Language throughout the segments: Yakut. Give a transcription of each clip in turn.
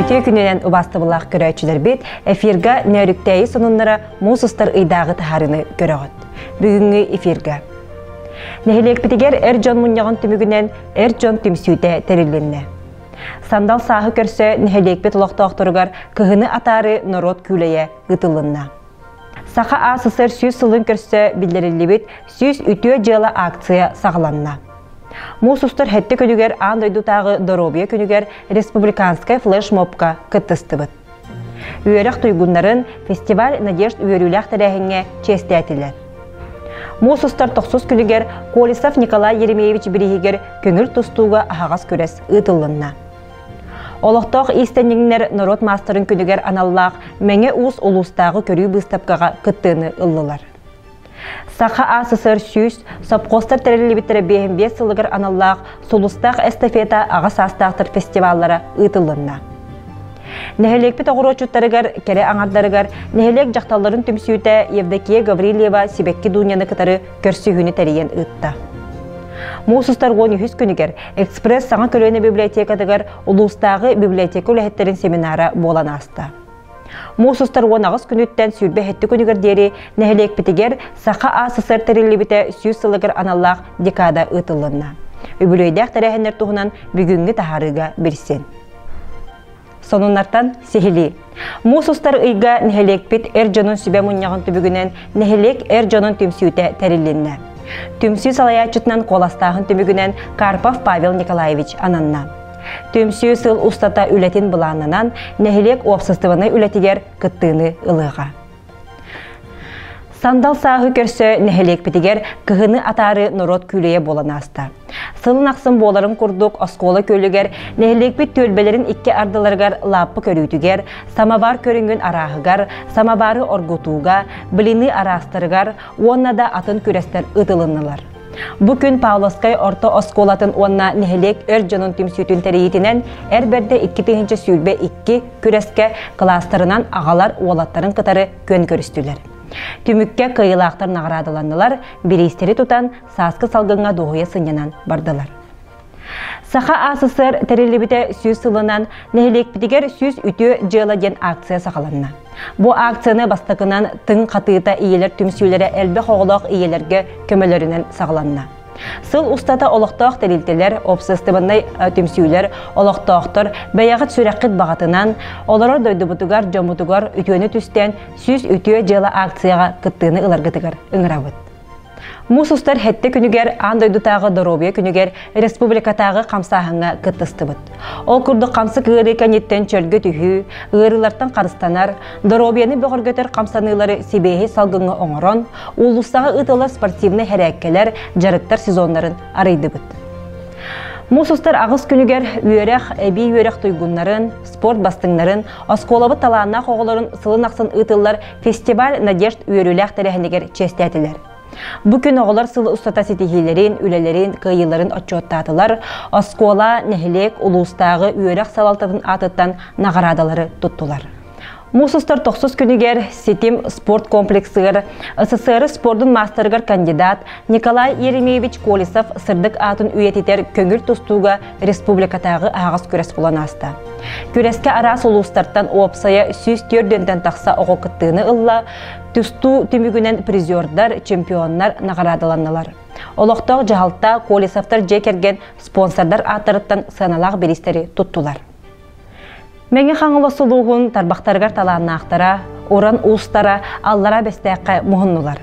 Үтүө күнүнэн убаастабыллаах көрөөччүлэрбит, эфирга Нөөрүктээйи сонуннара муус устар ыйдааҕы таһаарыыны көрөҕүт. Бүгүҥҥү эфирга Нэһилиэкпитигэр эр дьон мунньаҕын түмүгүнэн эр дьон түмсүүтэ тэрилиннэ. Сандал сааһы көрсө нэһилиэкпит олохтоохторугар кыһыны атаары норуот күүлэйэ ыытылынна. Саха АССР 100 сылын көрсө биллэриллибит 100 үтүө дьыала акция саҕаланна. Муус устар сэттэ күнүгэр аан дойдутааҕы доруобуйа күнүгэр республиканскай флешмобка кыттыстыбыт. Үөрэх туйгуннарын фестиваль Надежд үөрүүлээх тэрээһиҥҥэ чиэстээтилэр. Муус устар тохсус күнүгэр Колесов Николай Еремеевич бирииһигэр көҥүл тустууга аһаҕас күрэс ыытыллынна. Олохтоох иистэнньэҥнэр норуот маастарын күнүгэр аналлаах Мэҥэ Уус улуустааҕы көрүү быыстапкаҕа кыттыыны ыллылар. Саха АССР 100 сопхуостар тэриллибиттэрэ 55 сылыгар аналлаах Сулустаах эстафета аҕа саастаахтар фестиваллара ыытыллынна. Нэһилиэкпит оҕуруотчуттарыгар, кэрэ аҥардарыгар нэһилиэк дьахталларын түмсүүтэ Евдокия Гаврильева Сибэкки Дуняны кытары көрсүһүүнү тэрийэн ыытта. Муус устар 13 күнүгэр Экспресс саҥа көлүөнэ библиотекатыгар улуустааҕы библиотека үлэһиттэрин семинара буолан ааста. Муус устар 18 күнүттэн 27 күнүгэр диэри нэһилиэкпитигэр Саха АССР тэриллибитэ 100 сылыгар аналлаах декада ыытыллынна. Үбүлүөйдээх тэрээһиннэр туһунан бүгүҥҥү таһаарыыга билсин. Сонуннартан сиһилии. Муус устар ыйга нэһилиэкпит эр дьонун сүбэ мунньаҕын түбүгүнэн нэһилиэк эр дьонун түмсүүтэ тэрилиннэ. Түмсүү салайааччытынан куоластааһын түмүгүнэн Карпов Павел Николаевич ананна. Түмсүү сыл устата үлэтин былааннанан нэһилиэк уопсастыбаннай үлэтигэр кыттыыны ылыаҕа. Сандал сааһы көрсө нэһилиэкпитигэр кыһыны атаары норуот күүлэйэ буолан ааста. Сылын ахсын буоларын курдук оскуола күөлүгэр нэһилиэкпит түөлбэлэрин икки ардыларыгар лааппы көрүүтүгэр, самовар көрүҥүн арааһыгар, самовары оргутууга, блины араастарыгар уонна да атын күрэстэр ыытылыннылар. Бу күн Павловскай орто оскуолатын уонна нэһилиэк эр дьонун түмсүүтүн тэрийиитинэн эр бэрдэ 2022 күрэскэ кылаастарынан аҕалар уолаттарын кытары күөн көрүстүлэр. Түмүккэ кыайыылаахтар наҕараадаланнылар, бириистэри тутан сааскы салгыҥҥа дуоһуйа сынньанан бардылар. Саха АССР тэриллибитэ 100 сылынан нэһилиэкпитигэр 100 үтүө дьыала диэн акция саҕаланна. Бу акцияны бастакынан тыҥ хатыыта ийэлэр түмсүүлэрэ элбэх оҕолоох ийэлэргэ көмөлөрүнэн саҕаланна. Сыл устата олохтоох тэрилтэлэр, уопсастыбаннай түмсүүлэр, олохтоохтор бэйэҕит сүрэххит баҕатынан, олорор дойдубутугар, дьоммутугар үтүөнү түстээн 100 үтүө дьыала акцияҕа кыттыыны ыларгытыгар ыҥырабыт. Муус устар сэттэ күнүгэр аан дойдутааҕы доруобуйа күнүгэр республикатааҕы хамсааһыҥҥа кыттыстыбыт. Ол курдук хамсык ыарыы кэнниттэн чөлгө түһүү, ыарыылартан харыстанар, доруобуйаны бөҕөргөтөр хамсаныылары сибиэһэй салгыҥҥа оҥорон, уулуссаҕа ыытыллар спортивнай хэрээккэлэр, дьарыктар сезоннарын арыйдыбыт. Муус устар аҕыс күнүгэр үөрэх, эбии үөрэх туйгуннарын, спорт бастыҥнарын, оскуолабыт талааннаах оҕолорун сылын ахсын ыытыллар фестиваль Надежд үөрүүлээх тэрээһинигэр чиэстээтилэр. Бу күн оҕолор сыл устата ситиһиилэрин, үлэлэрин, кыайыыларын отчуоттаатылар, оскуола, нэһилиэк, улуустааҕы үөрэх салалтатын аатыттан наҕараадалары туттулар. Муус устар тохсус күнүгэр Ситим спорт комплексыгар СССР спордун маастарыгар кандидат Николай Еремеевич Колесов сырдык аатын үйэтитэр көҥүл тустууга республикатааҕы аһаҕас күрэс буолан ааста. Күрэскэ араас улуустартан уопсайа 104 тахса оҕо кыттыыны ылла, тустуу түмүгүнэн призердар, чемпионнар наҕараадаланнылар. Олохтоох дьаһалта Колесовтар дьиэ кэргэн спонсордар ааттарыттан сыаналаах бириистэри туттулар. Мэҥэ Хаҥалас улууһун тарбахтарыгар талааннаахтара, уран уустара Аллараа Бэстээххэ муһуннулар.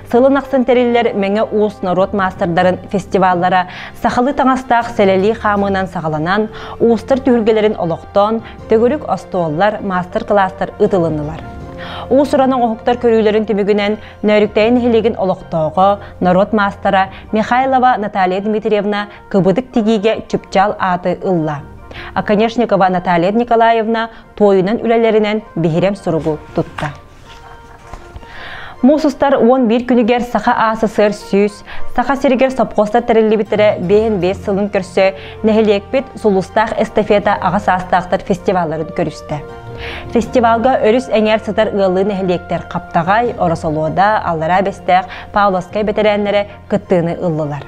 Сылын ахсын тэриллэр Мэҥэ Уус норуот маастардарын фестиваллара сахалыы таҥастаах сэлэлии хаамыынан саҕаланан, уустар түһүлгэлэрин олохтоон, төгүрүк остуоллар, маастар-кылаастар ыытылыннылар. Уус-уран оҥоһуктар көрүүлэрин түмүгүнэн Нөөрүктэйи нэһилиэгин олохтооҕо, норуот маастара Михайлова Наталья Дмитриевна кыбытык тигиигэ чыпчаал ааты ылла. Оконешникова Наталья Николаевна туойунан үлэлэринэн биһирэм суругу тутта. Муус устар 11 күнүгэр Саха АССР 100, Саха сиригэр сопхуостар тэриллибиттэрэ 55 сылын көрсө нэһилиэкпит Сулустаах эстафета аҕа саастаахтар фестивалларын көрүстэ. Фестивалга өрүс эҥээр сытар ыаллыы нэһилиэктэр Хаптаҕай, Оросолуода, Аллараа Бэстээх, Павловскай бэтэрээннэрэ кыттыыны ыллылар.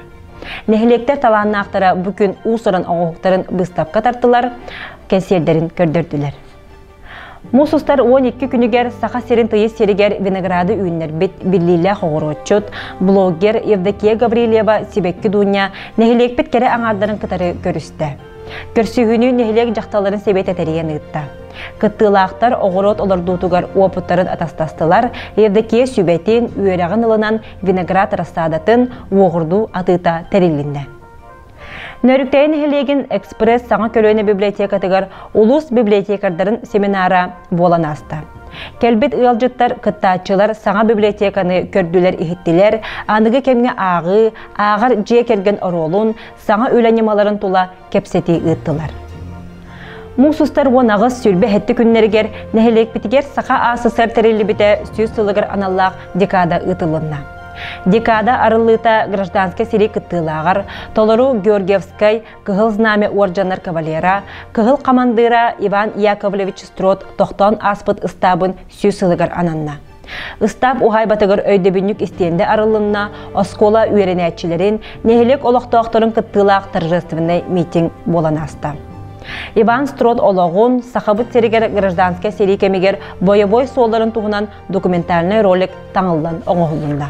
Нэһилиэктэр талааннаахтара бу күн уус-уран оҥоһуктарын быыстапка тартылар, кэнсиэрдэрин көрдөрдүлэр. Муус устар 12 күнүгэр Саха сирин тыйыс сиригэр винограды үүннэрбит биллиилээх оҕуруотчут, блогер Евдокия Гаврильева Сибэкки Дуня нэһилиэкпит кэрэ аҥаардарын кытары көрүстэ. Көрсүһүүнү нэһилиэк дьахталларын сэбиэтэ тэрийэн ыытта. Кыттыылаахтар оҕуруот олордуутугар уопуттарын атастастылар, Евдокия сүбэтин, үөрэҕин ылынан виноград рассадатын уоҕурдуу атыыта тэрилиннэ. Нөрүктэйи нэһилиэгин Экспресс саҥа көлүөнэ библиотекатыгар улуус библиотекардарын семинара буолан ааста. Кэлбит ыалдьыттар, кыттааччылар саҥа библиотеканы көрдүлэр-иһиттилэр, аныгы кэмҥэ ааҕыы, ааҕар дьиэ кэргэн оруолун, саҥа үлэ ньымаларын тула кэпсэтии ыыттылар. Муус устар 18 сүүрбэ күннэригэр нэһилиэкпитигэр Саха АССР тэриллибитэ 100 сылыгар аналлаах декада ыытылынна. Декада арыллыыта гражданскай сэрии кыттыылааҕар толору Георгиевскай Кыһыл Знамя уордьаннар кавалера, кыһыл хамандыыра Иван Яковлевич Строд тохтоон ааспыт ыстаабын 100 сылыгар ананна. Ыстаап уһаайбатыгар өйдөбүнньүк истиэндэ арыллынна, оскуола үөрэнээччилэрин, нэһилиэк олохтоохторун кыттыылаах торжественнай митинг буолан ааста. Иван Строд олоҕун, Сахабыт сиригэр гражданскай сэрии кэмигэр бойобуой суолларын туһунан документальнай ролик таҥыллан оҥоһулунна.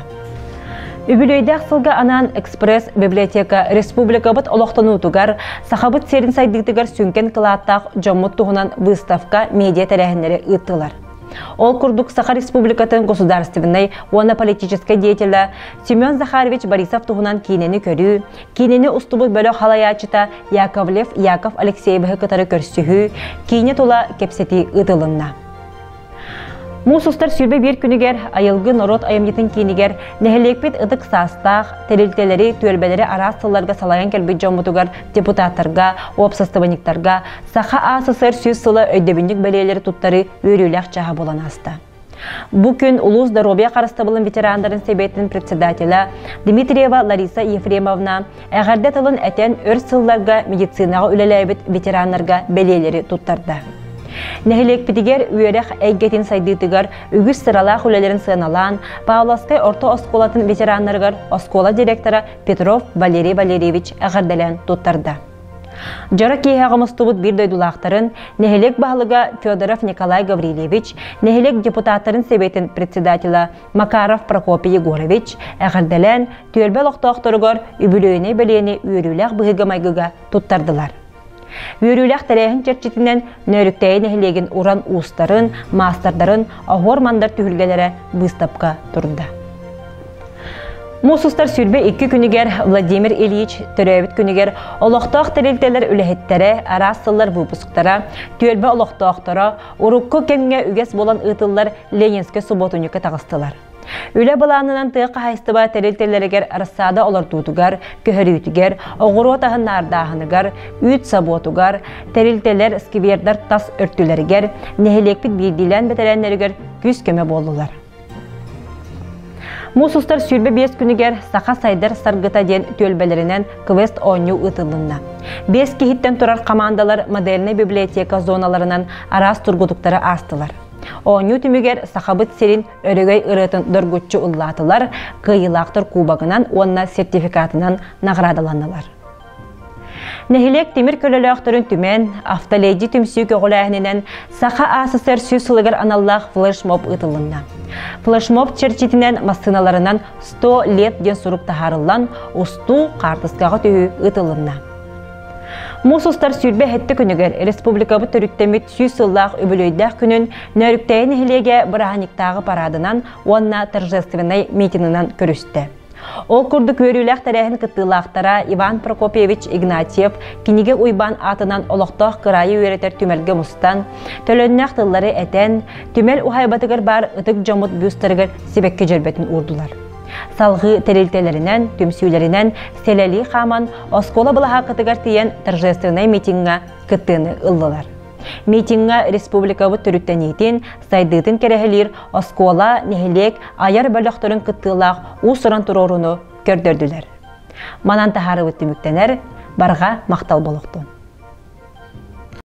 Үбүлүөйдээх сылга анаан Экспресс библиотека республикабыт олохтонуутугар, Сахабыт сирин сайдыытыгар сүҥкэн кылааттаах дьоммут туһунан выставка, медиа тэрээһиннэри ыыттылар. Ол курдук Саха Республикатын государственнай уонна политическай деятелэ Семен Захарович Борисов туһунан киинэни көрүү, киинэни устубут бөлөх халайааччыта Яковлев Яков Алексеевиһы кытары көрсүһүү, киинэ тула кэпсэтии ыытылынна. Муус устар 21 күнүгэр Айылгы норуот айымньытын киинигэр нэһилиэкпит ытык саастаах тэрилтэлэри, түөлбэлэри араас сылларга салайан кэлбит дьоммутугар, депутаттарга, уопсастыбанньыктарга Саха АССР 100 сыла өйдөбүнньүк бэлиэлэри туттарыы үөрүүлээх чааһа буолан ааста. Бу күн улуус доруобуйа харыстабылын ветераннарын сэбиэтин председателэ Дмитриева Лариса Ефремовна эҕэрдэ тылын этэн өр сылларга медицинаҕа үлэлээбит ветераннарга бэлиэлэри туттарда. Нэһилиэкпитигэр үөрэх эйгэтин сайдыытыгар үгүс сыралаах үлэлэрин сыаналаан, Павловскай орто оскуолатын ветераннарыгар оскуола директора Петров Валерий Валерьевич эҕэрдэлээн туттарда. Дьоро киэһэҕэ мустубут биир дойдулаахтарын, нэһилиэк баһылыга Федоров Николай Гаврильевич, нэһилиэк депутаттарын сэбиэтин председателэ Макаров Прокопий Егорович эҕэрдэлээн, түөлбэ олохтоохторугар үбүлүөйүнэй бэлиэни үөрүүлээх быһыыга-майгыга туттардылар. Үөрүүлээх тэрээһин чэрчитинэн Нөөрүктэйи нэһилиэгин уран уустарын, маастардарын оһуор-мандар түһүлгэлэрэ быыстапка турда. Муус устар 22 күнүгэр Владимир Ильич төрөөбүт күнүгэр олохтоох тэрилтэлэр үлэһиттэрэ, араас сыллар выпусктара, түөлбэ олохтоохторо урукку кэмҥэ үгэс буолан ыытыллар Ленинскэй субуотунньукка таҕыстылар. Үлэ былаанынан тыа хаһаайыстыба тэрилтэлэригэр рассада олордуутугар, көһөрүүтүгэр, оҕуруот аһын наардааһыныгар, үүт собуотугар, тэрилтэлэр, сквердэр тас өртүлэригэр, нэһилиэкпит биирдиилээн бэтэрээннэригэр күүс-көмө буоллулар. Муус устар 25 күнүгэр Саха сайдар саргыта диэн түөлбэлэринэн квест оонньуу ыытылынна. Биэс киһиттэн турар хамаандалар модельнай библиотека зоналарынан араас тургутуктары аастылар. Оонньуу түмүгэр Сахабыт сирин өрөгөй ырыатын доргуччу ыллаатылар, кыайыылаахтар кубогынан уонна сертификатынан наҕараадаланнылар. Нэһилиэк тимир көлөлөөхтөрүн түмэн, автоледи түмсүү көҕүлээһининэн Саха АССР 100 сылыгар аналлаах флешмоб ыытылынна. Флешмоб чэрчитинэн массыыналарынан 100 лет диэн сурук таһаарыллан, устуу, хаартыскаҕа түһүү ыытылынна. Муус устар 27 күнүгэр республикабыт төрүттэммит 100 сыллаах үбүлүөйдээх күнүн Нөөрүктэйи нэһилиэгэ бырааһынньыктааҕы параадынан уонна торжественнай митинынан көрүстэ. Ол курдук үөрүүлээх тэрээһин кыттыылаахтара Иван Прокопьевич Игнатьев кинигэ Уйбаан аатынан олохтоох кыраайы үөрэтэр түмэлгэ мустан, төлөннөөх тыллары этэн, түмэл уһаайбатыгар баар ытык дьоммут бюстарыгар сибэкки дьөрбөтүн уурдулар. Салҕыы тэрилтэлэринэн, түмсүүлэринэн сэлэлии хааман, оскуола былаһааккатыгар тиийэн торжественнай митиҥҥа кыттыыны ыллылар. Митиҥҥа республикабыт төрүттэниитин, сайдыытын кэрэһэлиир оскуола, нэһилиэк айар бөлөхтөрүн кыттыылаах уус-уран туруорууну көрдөрдүлэр. Манан таһаарыбыт түмүктэнэр, барҕа махтал болохтун.